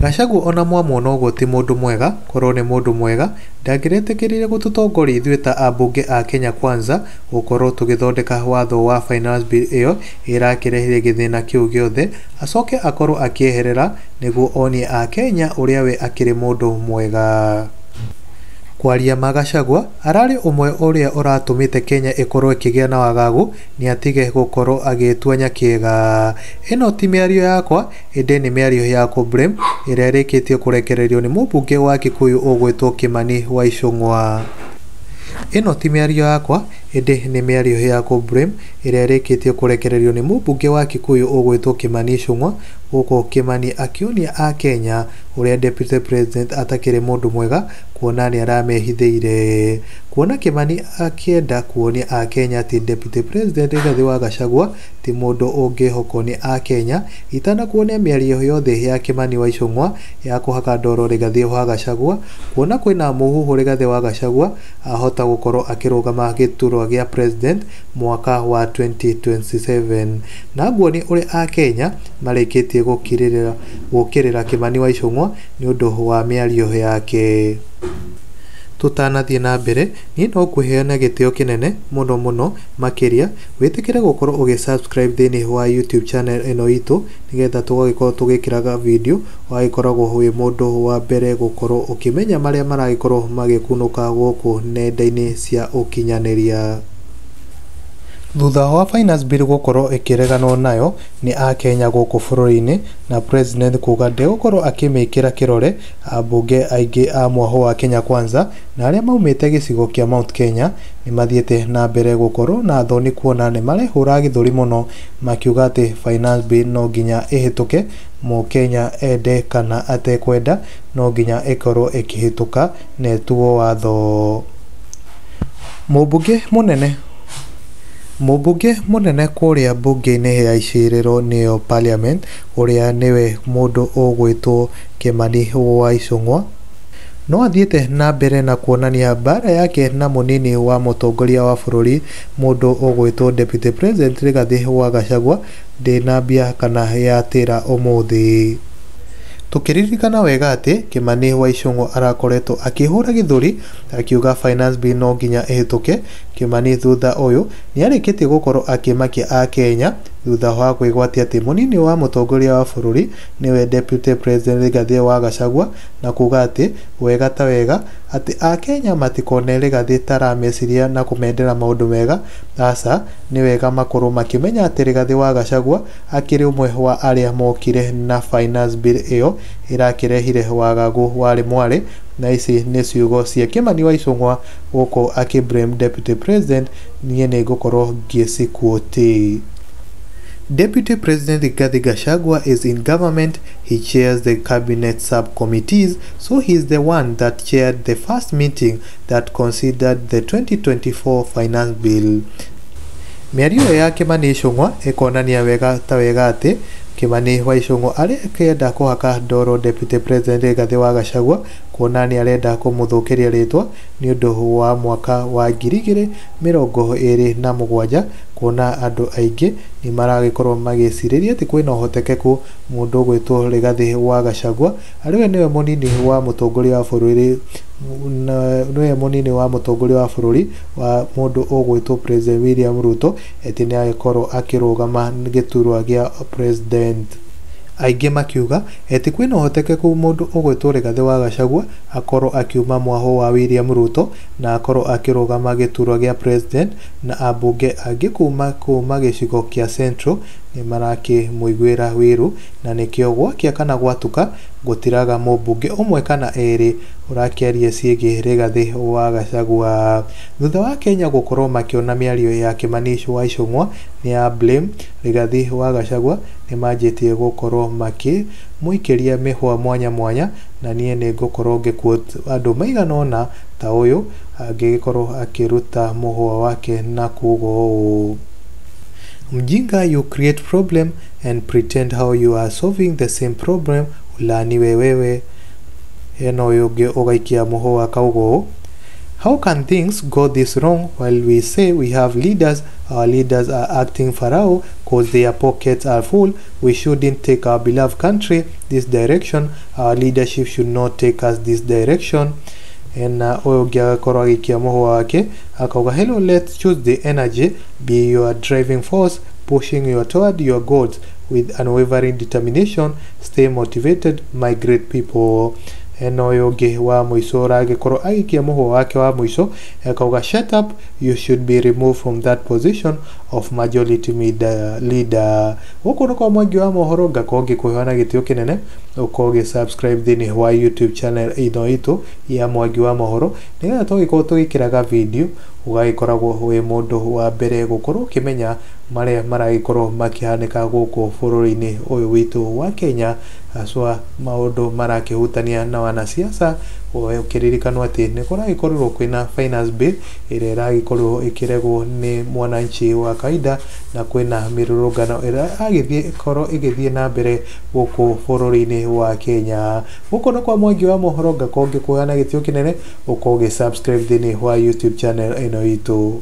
Gachagua ona mwamuona ũguo ti mũndũ mwega, korwo nĩ mũndũ mwega ndangĩretĩkĩrire gũtũtongoria ithuĩ ta ambunge a Kenya Kwanza gũkorwo tũgĩthondeka watho wa Finance Bill ĩyo ĩrakĩrehire gĩthĩna kĩu gĩothe, acoke akorwo akĩeherera nĩguo onie akenya ũrĩa we akĩrĩ mũndũ mwega. Kwaria ma Gachagua ararĩ ũmwe ũrĩa ũratũmĩte Kenya ĩkorwo ĩkĩgĩa na wagagu, nĩ atige gũkorwo agĩtua nyakĩega. Ĩno ti mĩario yakwa, ĩndĩ nĩ mĩario ya kũ blame ĩrĩa ĩrĩkĩtie kũrekererio nĩ mũmbunge wa Kikuyu ũgwĩtwo Kimani wa Ichung'wa. Ĩno ti mĩario yakwa, ĩndĩ nĩ mĩario ya kũ blame ĩrĩa ĩrĩkĩtie kũrekererio nĩ mũmbunge wa Kikuyu ũgwĩtwo Kimani Ichung'wa, gũkũ Kimani akĩonia akenya ũrĩa Deputy President atakĩrĩ mũndũ mwega kuona nĩ aramehithĩire. Kuona Kimani akĩenda kuonia akenya atĩ Deputy President Rigathĩ wa Gachagua ti mũndũ ũngĩhokwo nĩ akenya, itanakuonia mĩario yothe ya Kimani wa Ichung'wa ya kũhaka ndoro Rigathĩ wa Gachagua, kuona kwĩna mũhuhu Rigathĩ wa Gachagua ahota gũkorwo akĩrũgama gĩturwa gĩa president mwaka wa 2027. Na nguonie ũrĩa akenya marĩkĩtie gũkĩrĩra Kimani wa Ichung'wa nĩ ũndũ wa mĩario yake. Tũtanathiĩ na mbere, niĩ no ngũheana gĩtĩo kĩnene mũno mũno makĩria wĩtĩkĩre gũkorwo ũgĩ subscribe thĩinĩ wa YouTube channel ĩno itũ, nĩgetha tũgagĩkorwo tũgĩkĩraga video ũgagĩkoragwo wĩ mũndũ wa mbere gũkorwo ũkĩmenya marĩa maragĩkorwo magĩkunũka gũkũ nenda-inĩ cia ũkinyanĩria. Thutha wa Finance Bill gũkorwo ĩkĩreganwo nayo nĩ akenya gũkũ bũrũri-inĩ na President kuga ndegũkorwo akĩmĩkĩra kĩrore, ambunge aingĩ a mwahũ wa Kenya Kwanza na arĩa maumĩte gĩcigo kĩa Mount Kenya nĩ mathiĩte na mbere gũkorwo na thoni kuona nĩ marehũra gĩthũri mũno makiuga atĩ Finance Bill no nginya ĩhĩtũke, mũkenya ende kana atekwenda no nginya ĩkorwo ĩkĩhĩtũka na ĩtuo watho. Mũmbunge mũnene kũrĩa mbunge-inĩ ya icirĩro nĩyo Parliament, ũrĩa nĩwe mũndũ ũgwĩtwo Kimani wa Ichung'wa, no athiĩte na mbere na kuonania mbara yake na mũnini wa mũtongoria wa bũrũri mũndũ ũgwĩtwo Deputy President Rigathĩ wa Gachagua ndĩnambia kana yatĩra ũmũthĩ. Tũkĩririkana wega atĩ Kimani wa Ichung'wa arakoretwo akĩhũra gĩthũri akiuga Finance Bill no nginya ĩhĩtũke. Kimani thutha ũyũ nĩarĩkĩtie gũkorwo akĩmakia akenya thutha wa kwĩgwatia atĩ mũnini wa mũtongoria wa bũrũri nĩwe Deputy President Rigathĩ wa Gachagua, na kuga atĩ wega ta wega atĩ akenya matikone Rigathĩ ta arameciria na kũmendera maũndũ mega, aca, nĩ wega makorwo makĩmenya atĩ Rigathĩ wa Gachagua akĩrĩ ũmwe wa arĩa mokire na Finance Bill ĩyo ĩrakĩrehire wagagu warĩ mwarĩ, na ici nĩ ciugo cia Kimani wa Ichung'wa gũkũ akĩ blame Deputy President, niĩ nĩ ngũkorwo ngĩci quote. Deputy President Rigathi Gachagua is in government. He chairs the cabinet subcommittees, so he's the one that chaired the first meeting that considered the 2024 Finance Bill. Mĩario ĩyo ya Kimani Ichung'wa ĩkonania wega ta wega atĩ Kimani wa Ichung'wa arĩ akĩenda kũhaka ndoro Deputy President Rigathĩ wa Gachagua kuona nĩ arenda kũmũthũkĩria rĩtwa nĩ ũndũ wa mwaka wa 2027, kuona andũ aingĩ nĩ maragĩkorwo magĩcirĩria atĩ kwĩna ũhotekeku mũndũ ũgwĩtwo Rigathĩ wa Gachagua arĩ we nĩwe mũnini wa mũtongoria wa bũrũri, nĩwe mũnini wa mũtongoria wa bũrũri wa mũndũ ũgwĩtwo President William Ruto, atĩ nĩ agĩkorwo akĩrũgama gĩturwa gĩa president. Aingĩ makiuga atĩ kwĩna ũhotekeku mũndũ ũgwĩtwo Rigathĩ wa Gachagua akorwo akiuma mwahũ wa William Ruto na akorwo akĩrũgama gĩturwa gĩa president, na ambunge angĩ kuma gĩcigo kĩa Central nĩ marakĩmũiguĩra wĩiru, na nĩkĩo gwakĩa kana gwatuka gũtiraga mũmbunge ũmwe kana erĩ ũrakĩaria ciĩgiĩ Rigathĩ wa Gachagua. Thutha wa Kenya gũkorwo makĩona mĩario ya Kimani wa Ichung'wa nĩ ya blame Rigathĩ wa Gachagua, nĩ manjĩtie gũkorwo makĩmũikĩria mĩhwa mwanya mwanya, na niĩ nĩ ngũkorwo ngĩ quote andũ maigana ũna ta ũyũ angĩgĩkorwo akĩruta mũhwa wake na kuga ũũ: "Mjinga, you create problem and pretend how you are solving the same problem, ulaaniwe wewe." Hena ũyũ ũngĩ ũgaikia mũhũa akauga ũũ: How can things go this wrong while we say we have leaders? Our leaders are acting pharaoh cause their pockets are full. We shouldn't take our beloved country this direction. Our leadership should not take us this direction. Na ũyũ ũngĩ agakorwo agĩikia mũhũa wake akauga, hello, let's choose the energy, be your driving force, pushing you toward your goals with unwavering determination. Stay motivated, my great people. Ena ũyũ ũngĩ wa mũico ũragĩkorwo agĩikia mũhũa wake wa mũico akauga, shut up, you should be removed from that position of majority leader. Gũkũ nĩ kwa Mwangi wa Mohoro, ngakorwo ngĩkũhe na gĩtĩo kĩnene ũkorwo ũgĩ subscribe thĩinĩ wa YouTube channel ĩno itũ ya Mwangi wa Mohoro, nĩgetha tũgĩkorwo tũgĩkĩraga video ũgagĩkoragwo wĩ mũndũ wa mbere gũkorwo ũkĩmenya marĩa maragĩkorwo makĩhanĩka gũkũ bũrũri-inĩ ũyũ witũ wa Kenya, haswa maũndũ marakĩhutania na wanasiasa. Ũkĩririkanwo atĩ nĩ kũragĩkorirwo kwĩna finance bill ĩrĩa ĩragĩkorirwo ĩkĩregwo nĩ mwananchi wa kawaida, na kwĩna mĩrũrũngano ĩrĩa ĩragĩthiĩ korwo ĩgĩthiĩ na mbere gũkũ bũrũri-inĩ wa Kenya. Gũkũ nĩ kwa Mwangi wa Mohoro, ngakorwo ngĩkũhe na gĩtĩo kĩnene ũkorwo ũgĩ subscribe thĩinĩ wa YouTube channel ĩno itũ.